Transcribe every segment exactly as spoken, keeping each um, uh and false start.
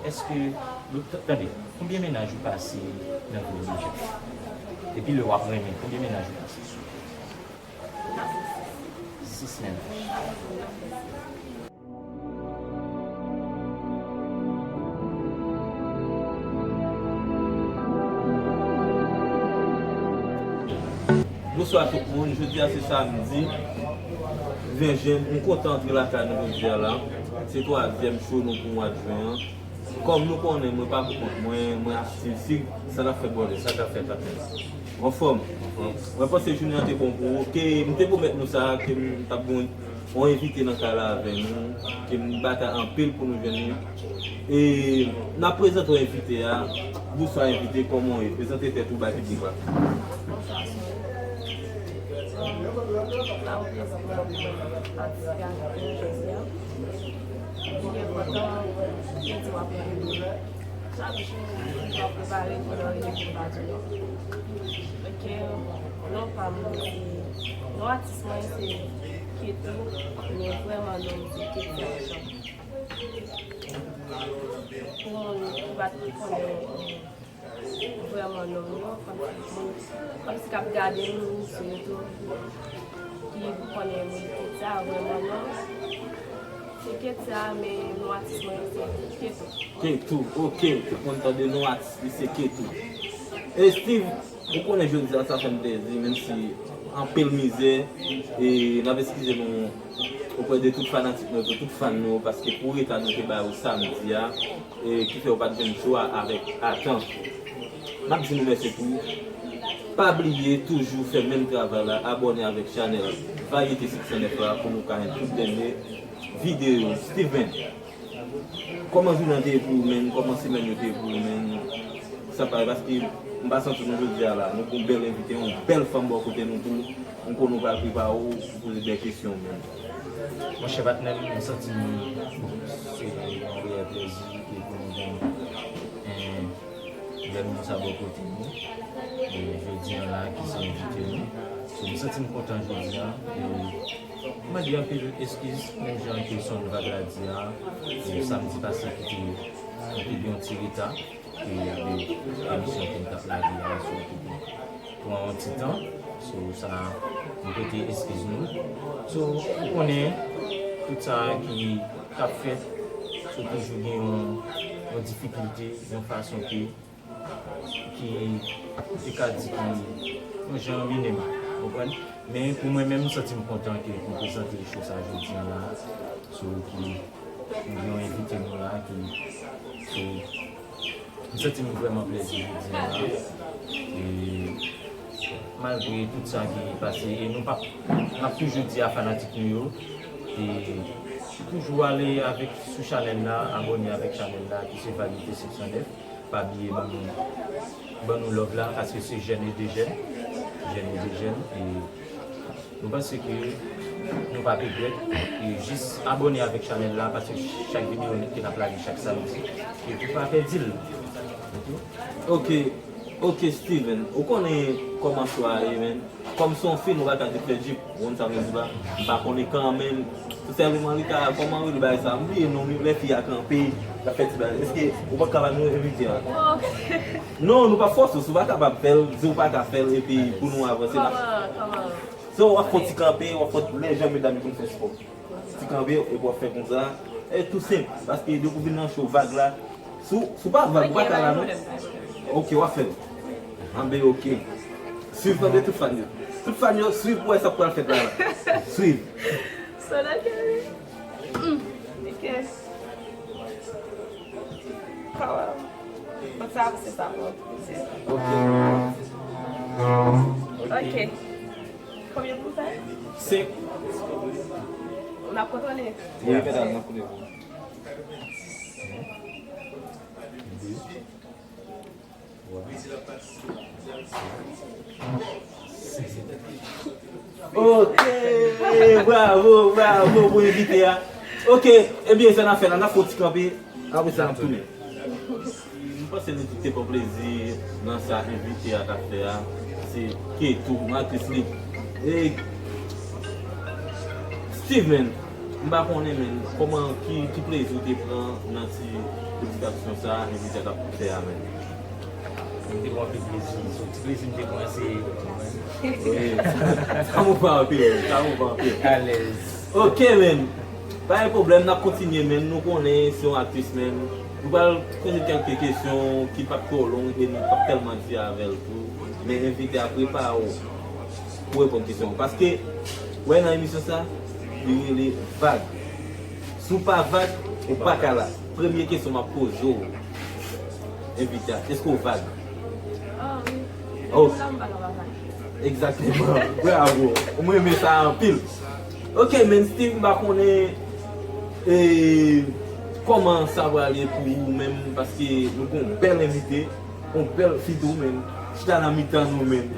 Èske, tande, konbyen mennaj ou pase nan vi w deja? Depi lè w ap renmen, konbyen mennaj ou pase sou? Sis mennaj. Bonswa tout moun, jodi a se samdi ven jen, m kontan antre lakay nou jodi a la. Se twazyèm show nou pou mwa jen an. Kòm nou konnen, mwen pa pou kont mwen, mwen ap swiv si sa k ap fèt bòdè. Sa k ap fèt, patnè? Anfòm. Mwen panse jounen an te bon pou ou. Ke m te pwomèt nou sa, ke m t ap gen yon envite nan kay la avè nou, ke m batay anpil pou nou jwenn li. E n ap prezante w envite a. Bonswa envite, kòman w ye? Prezante tèt ou bay piblik la. Bonswa, Soleil. Bon, m prezante w pou mwen patisipe avèk nou jodi a. M byen kontan, m di w ap renmen nou. Chak jou, m ap prepare pou nan reyini pou pa di nou. Ok, non pa m, se, non atis mwen, se Ketou, men vrèman non m se Ketia Jean. Pou moun ki pa t konnen, eh, vrèman non m yo, kòmsi moun, kòmsi k ap gade m sou YouTube, ki konnen mwen Ketia, vrèman non m se Ketia, men non atis mwen se Ketou. Ketou, ok, tout moun tande non atis li se Ketou. E Steve, ou konnen jodi a sa fè m plezi, menm si anpil mizè, e n ap eskize nou oprè de tout fanatik nou, de tout fan nou, paske pou reta nou te ba yo samdi a, e ki fè yo pa t jwenn show a avèk atan. M ap di nou mèsi tou. Pa bliye toujou fè menm travay la, abòne avèk chanèl Varieté sis san nèf la pou nou ka jwenn tout dènye videyo. Steven, kòman jounen an te ye pou ou menm? Kòman semèn yo te ye pou ou menm? Sa pare paske m pa santi nou jodi a la. Nou gen yon bèl envite, yon bèl fanm bò kote nou tou. M konnen w pral prepare w pou poze dè kesyon menm. Monchè patnè m, m santi m, se yon reyèl plezi ke pou nou gen, eh, lè nou sa bò kote nou. E jodi a la, ki se envite nou. So, m santi m kontan jodi a. E m mande anpil eskiz, menm jan ke Son Vag la di a. E samdi pase, ki te, nou te gen yon ti reta. E de emisyon ke m t ap lage a, so, ki te pran yon ti tan. So, sa, m pote eskiz nou. So, ou konnen, tout sa ki, k ap fèt, so, toujou gen yon, yon difikilte, yon fason ke ki, ou te ka di ki yon jan minim, ou konprann? Men pou mwen menm, m santi m kontan ke pou prezante show sa jodi a la. So, ki, nou gen yon envite nou la ki, so, m santi m vrèman plezi jodi a la. E malgre tout sa ki pase, e nou p ap, n ap toujou di a fanatik nou yo, e toujou ale avèk sou chanèl la, abòne avèk chanèl la, ki se Varieté sis san nèf. Pa bliye ban nou, ban nou love la, paske se jèn e de jèn, jèn e de jèn, e nou panse ke nou p ap regrèt, e jis abòne avèk chanèl la, paske chak videyo ke n ap lage chak samdi, e pou pa pèdi l. Ok? Ok, ok, Steven, ou konnen kòman show a ye, men. Kòm se yon fi, nou pa ka di fè jip. Ou konn sa m vle di la? M pa konnen kanmenm. Tou sèlman li ka, kòman rele bagay sa? M bliye non li, lè fi a kanpe, l ap fè ti bagay. Èske ou pa ka ba nou envite a? Oh. Non, nou p ap fòse w. Si w pa kapab fè l, di w pa ka fè l, epi pou nou avanse, n ap... Kòman, kòman? So, w ap fè yon ti kanpe, w ap fè lè jan medam yo konn fè spò. Ti kanpe, epi w ap fè konsa. E tou senp, paske depi w vin nan show Vag la, si w, si w pa Vag, ou pa ka la, non? Ok, w ap fè l. Anben, ok. Swiv tande tout fan yo. Tout fan yo, swiv pou wè sa k pral fèt la, la. Swiv. So, ok. Mm, ok. Kòman? Konsa, se sa, bon. Ok. Ok. Konbyen pou fè? Senk. N ap kontwole. Wi, medam, n ap kontwole. Ok, bravo, bravo pou envite a. Ok, ebyen, sa n ap fè la, n ap fè yon ti kanpe, apre sa n ap tounen. M panse nou tout te pran plezi nan sa envite a t ap fè a. Se Ketou, matris li. E Steven, M pa konnen, men, kòman, ki, ki plezi w te pran nan ti peti aksyon sa a, Evita t ap fè a, men? M te pran anpil plezi. So, ti plezi m te pran, se Wi. Sa move anpil, sa move anpil. Alèz. Ok, men. Pa gen pwoblèm, n ap kontinye, men. Nou konnen se yon atis, men. Nou pral poze kèlke kesyon ki p ap twò long e nou p ap tèlman di avè l tou. Men envite a prepare w pou reponn kesyon. Paske, wè nan emisyon sa, li rele vag. Si w pa vag, ou pa ka la. Premye kesyon m ap poze w, envite a, èske w vag? Ah, wi. Oh. Depi m la, m pa ka pa vag. Egzakteman. Bravo. Mwen renmen sa anpil. Ok, men Steve, m pa konnen, eh, kòman sa prale pou ou menm, paske nou gen yon bèl envite, yon bèl fi tou, men, chita nan mitan nou, men.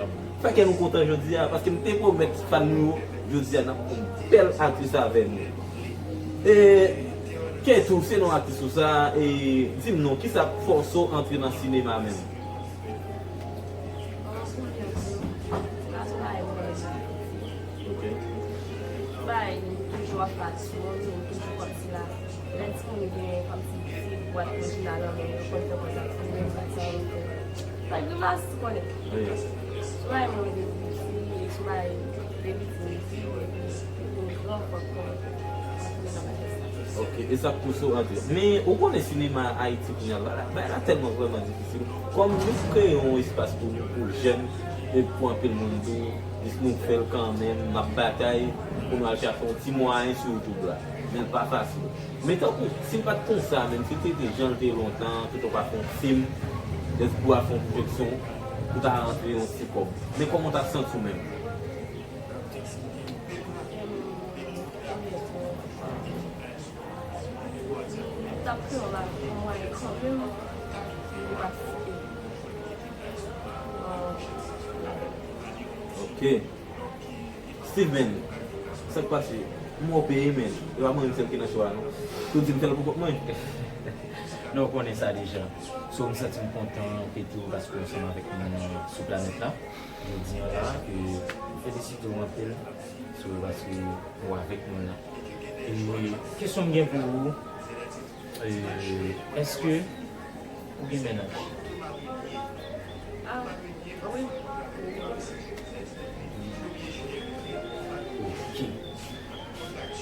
Fè kè nou kontan jodi a, paske m te pwomèt fan nou yo, jodi a, n ap gen yon bèl atis avè nou. E, Ketou, se non atis ou sa, e, di m non, kisa k fòse w antre nan sinema menm? Bon, pou m byen di w, se pa sou bagay mwen menm. Ok. Sou bagay m toujou ap bat sou, m toujou kòmsi la. Lè timoun gen kòmsi ti bwat nan jounalan men yo konn fè kòmsi ti moun bat sa yo fè. Sa k rive a, si konnen. Wi. Sou bagay mwen menm depi piti, e sou bagay depi piti, epi depi m gran fòk mwen konn fè sa. Ok, e sa k pouse w antre. Men, ou konnen sinema Ayiti kounye a la, bagay la tèlman vrèman difisil. Kòm nou kreye yon espas pou, pou jèn, e pou anpil moun tou, jis nou fè l kanmenm, n ap batay pou nou al chache yon ti mwayen sou YouTube la. Men l pa fasil. Men tankou, si l pa t konsa, menm si l te, te jan l te ye lontan, tout ou pa fè yon fim, lèzbou a fè yon pwojeksyon, ou ta rantre yon ti kòb. Men kòman w ta santi w menm? M t ap kreye yon bagay pou mwen kanmenm, pou m patisipe. Ok. Steven, sa k pase? M wè w peye, men. E pa mwen menm sèl ki nan cho a, non. Tou di m fè l pou kont mwen. Non, ou konnen sa deja. So, m santi m kontan, Ketou, paske w ansanm avèk nou sou planèt la. Jodi a la, ke m felisite w anpil, so, paske ou avèk nou la. E kesyon m gen pou ou, e, èske ou gen mennaj? Ah, wi. Ok.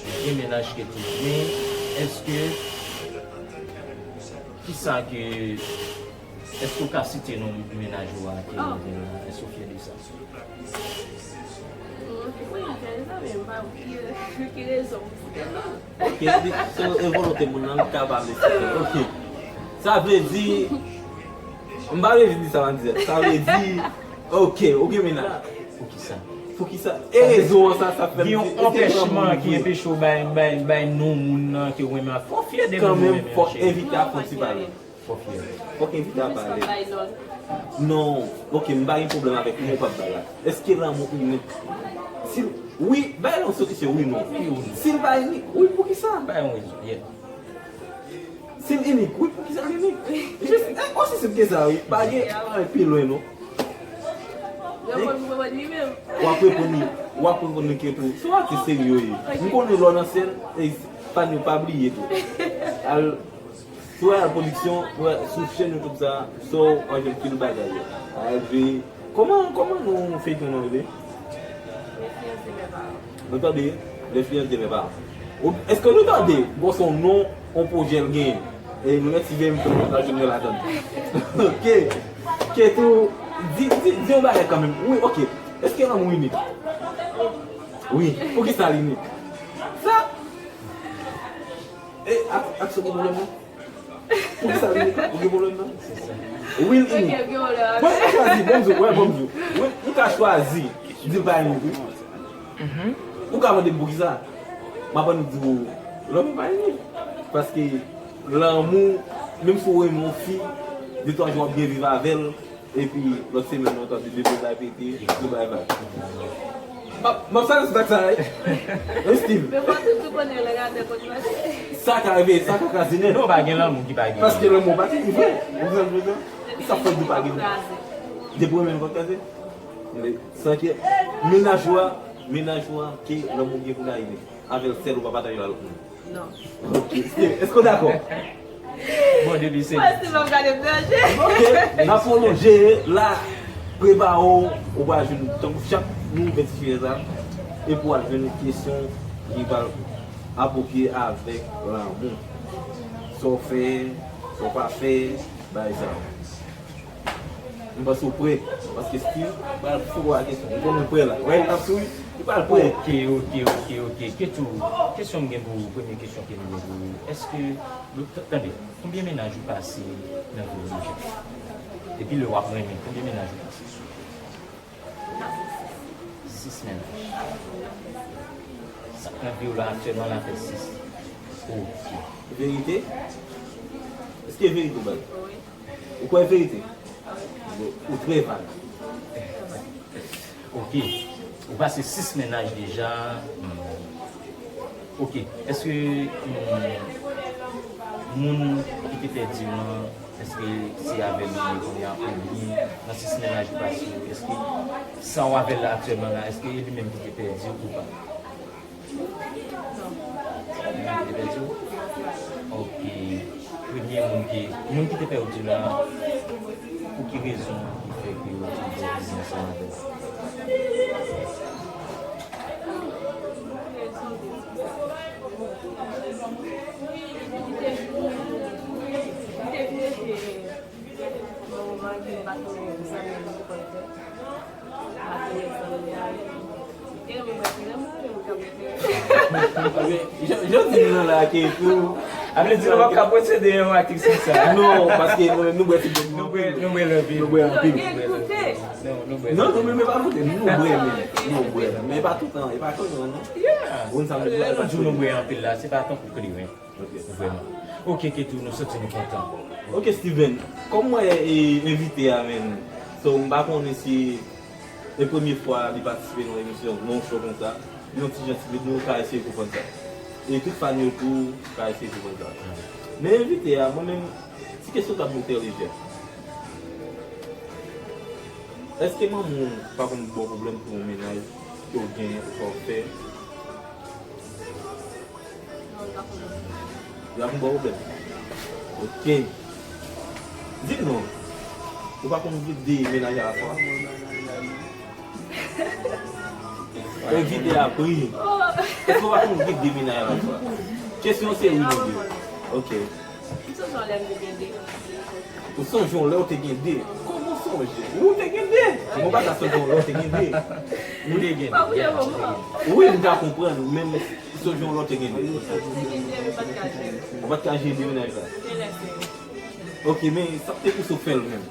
Ou gen mennaj ke tou. Men, èske, kisa ke, èske ou ka site non mennaj ou a ke ou gen la? Èske ou fyè de sa? Wi, m fyè de sa, men m pa wè ki, ki rezon pou m site non. Ok, li, se, e volonte moun nan, li ka pa vle site. Ok. Sa vle di, m pa vle di sa nan dirèk. Sa vle di, ok, ou gen mennaj. Poukisa? Poukisa? E rezon an sa, sa fè m di, gen yon anpèchman ki anpeche w bay, bay, bay non moun nan ke w renmen an. Fò w fyè de moun ou renmen an, cheri. Kanmenm, fòk envite a fè yon ti pale. Fò w fyè. Fòk envite a pale. Non, ok, m pa gen pwoblèm avèk non, ou p ap bay la. Èske lanmou inik? Si l, wi, bay lanmou se kesyon, wi, non. Si l pa inik, wi, poukisa? Bay yon rezon, yeah. Si l inik, wi, poukisa l inik? Jis, e, osi senp ke sa, wi. Pa gen anyen pi lwen, non. W ap reponn li, w ap reponn li ke tou. Se yon atis serye w ye. M konnen lè w nan sèn, e, fan yo pa bliye tou. Al, sou Royal Production, sou chèn YouTube sa, so, w ap jwenn pil bagay. Al veye. Kòman, kòman non feyton nan rele? Les fiances de mes parents. Nou tande? Les fiances de mes parents. Ou, èske nou tande? Bon, se yon non, yon pwojè l genyen. E nou mèt si veye m pou nou ta jwenn nou ladann. Ok. Ketou, di, di, di yon bagay kanmenm. Wi, ok. Èske lanmou inik? Wi. Poukisa l inik? Sa? E, ak, ak sa gen pwoblèm nan? Poukisa l inik? Ou gen pwoblèm nan? Wi, l inik. Bon, ou ka chwazi, bon, m di w, wè, bon, m di w. Wi, ou ka chwazi di l pa inik, wi. Ou ka mande m poukisa? M ap annik di w, lanmou pa inik. Paske lanmou, menm si w renmen yon fi, de twa jou w ap byen viv avè l, epi lòt semèn nan, w tande depi bay pete, nou bay vag. M ap, m ap salye sou tak sa, wi. Wi, Steve. Men fò toujou konnen lè gade kote mache. Sa ka rive, sa ka kraze nèt. Non, pa gen lanmou ki pa gen. Paske lanmou pa ki vre. Ou konprann sa m vle di? Sa fò di pa gen. Depi w renmen l, w ap kraze. Men, san ke mennaj ou a, mennaj ou a, ke lanmou gen pou l arive. Avè l sèl, ou pa pataje l a lòt moun. Non. Ok, Steve, èske w dakò? Bon, depi se. Mwen si m ap gade m danje. Ok, n ap pwolonje la. Prepare w, ou pral jwenn tankou chak nou vennsis fevriye sa. Epi w al jwenn kesyon ki pral apwopriye avèk lanmou. Sa w fè, sa w pa fè, bagay sa yo. M panse w prè, paske Steve pral fè w a kesyon. M konnen w prè la. Wè, l ap souri, li pral prè. Ok, ok, ok, ok. Ketou, kesyon m gen pou ou, premye kesyon ke m gen pou ou. Èske, tande, konbyen mennaj ou pase nan vi w deja? Depi lè w ap renmen, konbyen mennaj ou pase? Sis mennaj. Sa k nan vi w la aktyèlman la fè sis. Ok. Verite? Èske verite w bay? Ou kwè verite? Ou trè vag. Ok. Ou pase sis mennaj deja. Hmm. Ok. Èske hmm, moun ki te pèdi w lan, èske se avè l ou ye kounye a oubyen nan sis mennaj ou pase yo, èske sa w avè l la aktyèlman la, èske e li menm ki te pèdi w ou pa? Li menm ki te pèdi w? Ok. Premye moun ki, moun ki te pèdi w la, pou ki rezon ki fè ke ou te vle viv ansanm avè l? Jodi nou la ke tou. A vle di nou p ap ka posede yon aktivite sa. Non, paske nou menm nou bwè ti bwè nou anpil. Nou bwè anpil. Non, nou bwè. Non, nou menm e pa koute, nou bwè menm. Nou bwè. Men e pa toutan, e pa toutan non. Ou n sa nou bwè. Lè nou di nou bwè anpil la, se pa tankou kleren. Vrèman. Ok, Ketou, nou santi nou kontan. Ok, Steven, kòm mwen e envite a menm, so m pa konnen si e premye fwa li patisipe nan yon emisyon, nan yon show konsa, yon ti jan ti bit, nou ka eseye konprann sa. E tout fan yo tou ka eseye konprann sa. Men envite a, mwen menm, ti kesyon k ap mete lejè. Èske manman w pa konn ba w pwoblèm pou yon mennaj ke w genyen ou pa w fè? Yo ap ba w pwoblèm. Ok. Di m non. Ou pa konn gen de mennaj alafwa? Envite a pri. Èske ou pa konn gen de mennaj alafwa? Kesyon se wi non. Ok. Ou sonje yon lè ou te gen de? Kòman sonje? Ou te gen de? Mwen pa ka sonje yon lè ou te gen de. Ou te gen de. Wi, m ka konprann, men m sonje yon lè ou te gen de. Ou pa t ka jere de mennaj la. Ok, men sa k te pouse w fè l menm?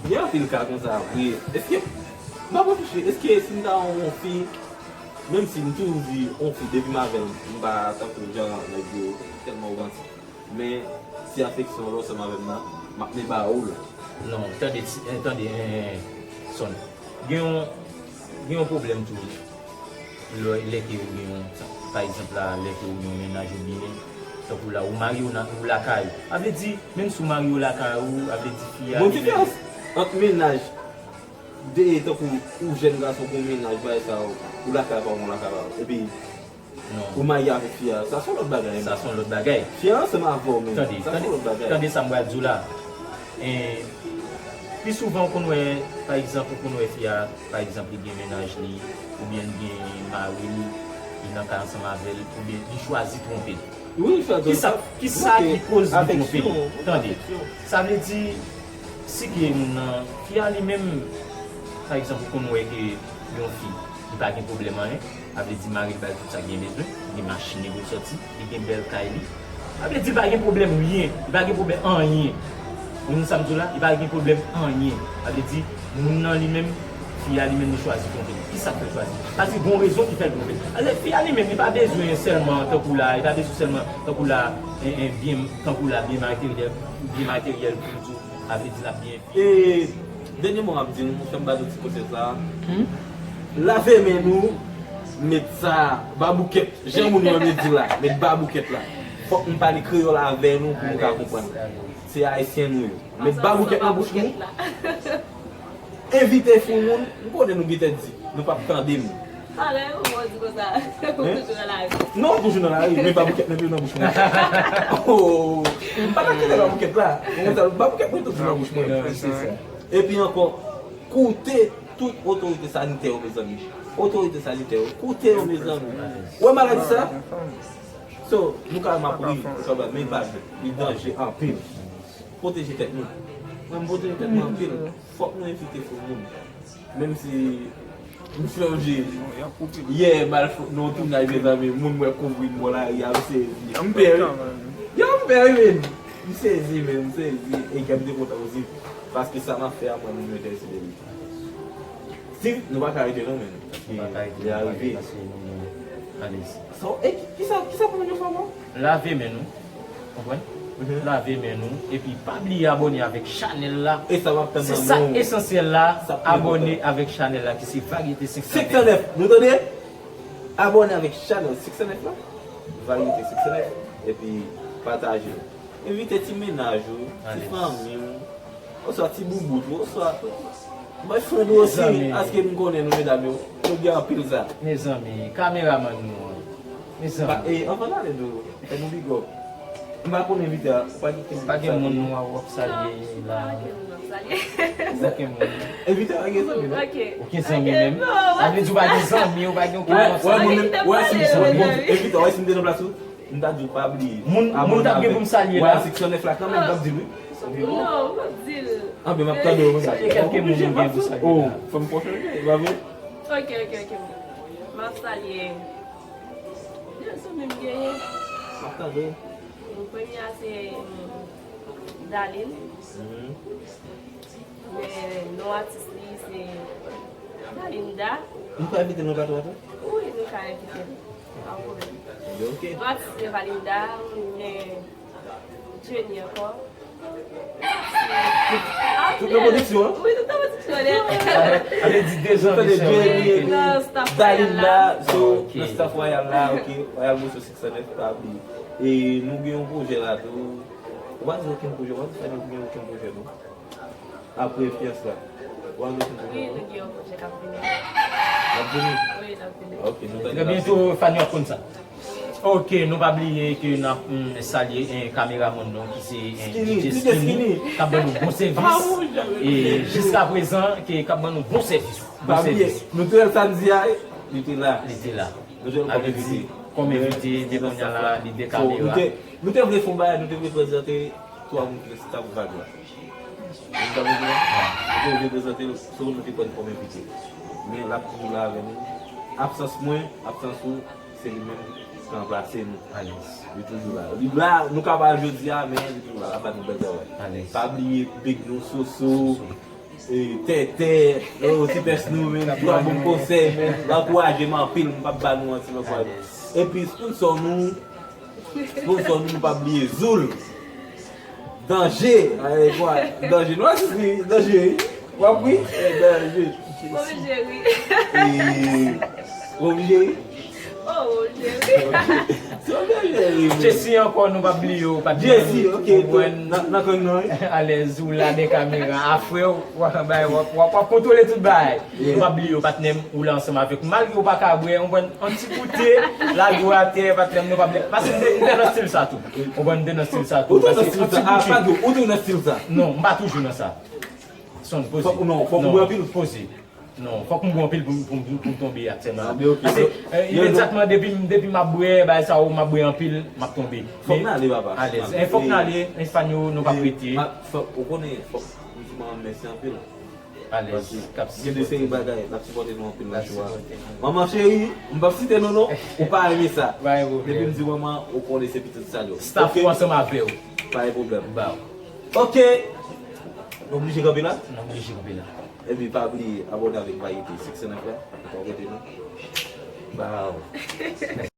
Gen anpil ka konsa vre. Èske, m ap reflechi, èske si m ta yon fi, menm si m toujou di yon fi depi m avè l, m pa tankou jan nèg yo tèlman romantik. Men si afeksyon lè w ansanm avè m nan, m ap men ba ou l. Non, tande, tande, Son. Gen yon, gen yon pwoblèm tou. Lè, lè ke ou gen yon, pa egzanp la, lè ke ou gen yon mennaj oubyen tankou la, ou marye ou nan, ou lakay ou. A vle di, menm si ou marye ou lakay ou, a vle di fi a. Bon diferans ant mennaj de tankou ou jèn gason pou yon mennaj, bagay sa yo, ou lakay pa w, mwen lakay pa w. Epi ou marye avèk fi a, sa se yon lòt bagay. Sa se yon lòt bagay. Fi a ansanm avè w menm. Tande, sa se yon lòt bagay. Tande sa m pral di w la. Pi souvan ou konn wè, pa egzanp, ou konn wè fi a, pa egzanp, li gen mennaj li, oubyen li gen mari l, li nan kay ansanm avè l, oubyen li chwazi twonpe l. Kisa, kisa ki koz li twonpe l? Tande, sa vle di, si ke moun nan, fi a li menm, pa egzanp, ou konn wè ke yon fi, li pa gen pwoblèm anyen, sa vle di mari l ba l tout sa l gen bezwen, li gen machin li pou l sòti, li gen bèl kay li. Sa vle di li pa gen pwoblèm ryen, li pa gen pwoblèm anyen. Ou konn sa m di w la? Li pa gen pwoblèm anyen. Sa vle di moun nan li menm, fi a li menm li chwazi twonpe l. Kisa k fè l chwazi? Paske gen yon rezon ki fè l twonpe l. Alè fi a li menm li pa bezwen sèlman tankou la, li pa bezwen sèlman tankou la, en, en, byen, tankou la, byen materyèl, byen materyèl pou l tou. Sa vle di l ap byen. E dènye mo m ap di nou, fè m ba nou ti konsèy sa. Lave men nou, met sa, baboukèt, jan moun yo renmen di la, met baboukèt la. Fòk m pale kreyòl avè nou pou nou ka konprann. Se ayisyen nou ye. Met baboukèt nan bouch nou. Envite fou moun, m konnen nou gentan di, nou p ap tande m. Talè, ou mò di konsa, ou toujou nan lari. Non, m toujou nan lari, men pa boukèt nan pye nan bouch mwen. Oh, m pa ka kite pa boukèt la. Ou konprann sa, pa boukèt mwen toujou nan bouch mwen. Epi ankò, koute tout otorite sanitè yo, mezanmi. Otorite sanitè yo, koute yo, mezanmi. Ou wè maladi sa? So, nou ka wè m ap ri, nou ka wè, men pa jwe. Li danje anpil. Pwoteje tèt nou. Mwen, m pwoteje tèt mwen anpil. Fòk nou envite fou moun. Menm si m chanje. Yè, m al fou, nan yon tounaj, mezanmi, moun mwen kouvri m bò lari a, m sezi. M pè, wi. Yo, m pè, wi, men. M sezi, men, m sezi. E kè m te kontan osi. Paske sa m ap fè a, mwen, m enterese de li. Steve, nou pa ka rete non, men. Nou pa ka rete, nou pa ka rete, paske nou, nou alèz. So, e ki, kisa, kisa pou nou fè ankò? Lave men nou. Konprann? Lave men nou. Epi pa bliye abòne avèk chanèl la. E sa m ap tann nan men w. Se sa esansyèl la. Abòne avèk chanèl la ki se Varyete senk san nèf. Senk san nèf, nou tande? Abòne avèk chanèl senk san nèf la. Varyete senk san nèf. Epi pataje. Envite ti mennaj ou, ti fanmi w, oswa ti boubout ou, oswa boyfriend ou osi, paske m konnen nou medam yo, nou gen anpil sa. Mezanmi, kameramann nou an. Mezanmi. E, anvan n ale tou, fè nou big up. M pa konn envite a, ou pa gen moun. Pa gen moun nou w ap salye la. Okenn moun. Envite a pa gen zanmi, non? Okenn zanmi menm. Sa vle di ou pa gen zanmi, ou pa gen okenn moun w ap salye. Wè, wè, si m te nan plas ou, m ta di w pa bliye. Moun, moun t ap gen pou m salye la. Wè, six cent neuf la kanmenm, m t ap di l wi. Non, m p ap di l. Anben, m ap tande w. Salye kèlke moun ou gen pou salye la. Oh, fò m konfime, e pa vre? Ok, ok, ok. M ap salye. De zanmi m genyen. M ap tande w. Premye a se, mm, Daline. Men non atis li se Valinda. Nou ka envite l nan plato a tou? Wi, nou ka envite l. Pa pwoblèm. Ok. Non atis li se Valinda, men Jenny ankò. Tout nan pwodiksyon an? Wi, tout nan pwodiksyon an. Ale di de zanmi sèlman. Wi, nan staff Royal la. Valinda, so, nan staff Royal la, ok. Royal Moso six cent neuf, pa bliye. E nou gen yon pwojè la tou. Ou pa di okenn pwojè, ou pa di fè nou gen okenn pwojè, non? Apre Enfliyans la. Ou pa di okenn pwojè, non? Wi, nou gen yon pwojè k ap vini. L ap vini? Wi, l ap vini. Ok, nou tande. Trè byento, fan yo ap konn sa. Ok, nou pa bliye ke n ap, mm, salye, eh, kameramann nou ki se, eh, D J Skinny, k ap ban nou bon sèvis. E jiska prezan, ke, k ap ban nou bon sèvis. Bon sèvis. Nou te wè l samdi a, li te la. Li te la. Sa vle di, kòm envite, men kounye a la, li de kamera. Nou te, nou te vle fè yon bagay, nou te vle prezante twa moun ki nan staff Vag la. Ou konprann? Nou te vle prezante l, so nou te pran l kòm envite. Men l ap toujou la avè nou. Absans mwen, absans ou, se li menm ki ranplase nou. Alèz. Li toujou la. Li la, nou ka pa l jodi a, men li toujou la. L ap ba nou bèl travay. Alèz. Pa bliye big nou, Soso. Soso. E, Tètè, yo, ti pès nou, men, twa bon konsèy, men, l ankouraje m anpil, m p ap ba nou manti, m ankouraje. Epi, sponsò nou, sponsò nou, nou p ap bliye Zoul. Danje, ay, kwa, Danje, nou asiste, Danje, wi. W ap ri? E, Danje. Oblije ri. E, oblije ri. Oh, Jerry. Jerry, men. Jesse ankò, nou p ap bliye w, patnè. Jesse, ok, tou. Nan, nan konn non, wi. Alèz, ou la dèyè kamera. A frè w, w ap bay, w ap, w ap, w ap kontwole tout bagay. Nou p ap bliye w, patnè m, ou la ansanm avèk nou. Malgre w pa ka bwè, ou konprann, yon ti goute, lage w atè, patnè m, nou p ap bliye. Paske m te, m te nan stil sa tou. Ou konprann, m te nan stil sa tou. Ou te nan stil sa? Paske yon ti goute. Ah, pa di w, ou te nan stil sa? Non, m pa toujou nan sa. Son, poze. Fòk, non, fòk ou bwè anpil. Poze. Non, fòk m bwè anpil pou m, pou m, pou m tonbe aktyèlman. Ah, ben, ok. Paske, euh, imedyatman, depi m, depi m ap bwè, bagay sa yo, m ap bwè anpil, m ap tonbe. Fòk n ale, papa. Alèz. E fòk n ale, Espanyo, nou p ap rete. Fòk, ou konnen, fòk m di manman m mèsi anpil. Alèz. Paske gen de seri bagay, l ap sipòte nou anpil nan show a. Manman cheri, m p ap site non, non, ou pa renmen sa. Pa gen pwoblèm. Depi m di manman, ou konnen se pitit Salyo. Staff ou ansanm avè w. Pa gen pwoblèm. Ba w. Ok. Nou oblije kanpe la? Nou oblije kanpe la. Epi pa bliye abòne avèk Varyete six cent neuf la. Ou pa rete non. Ba w.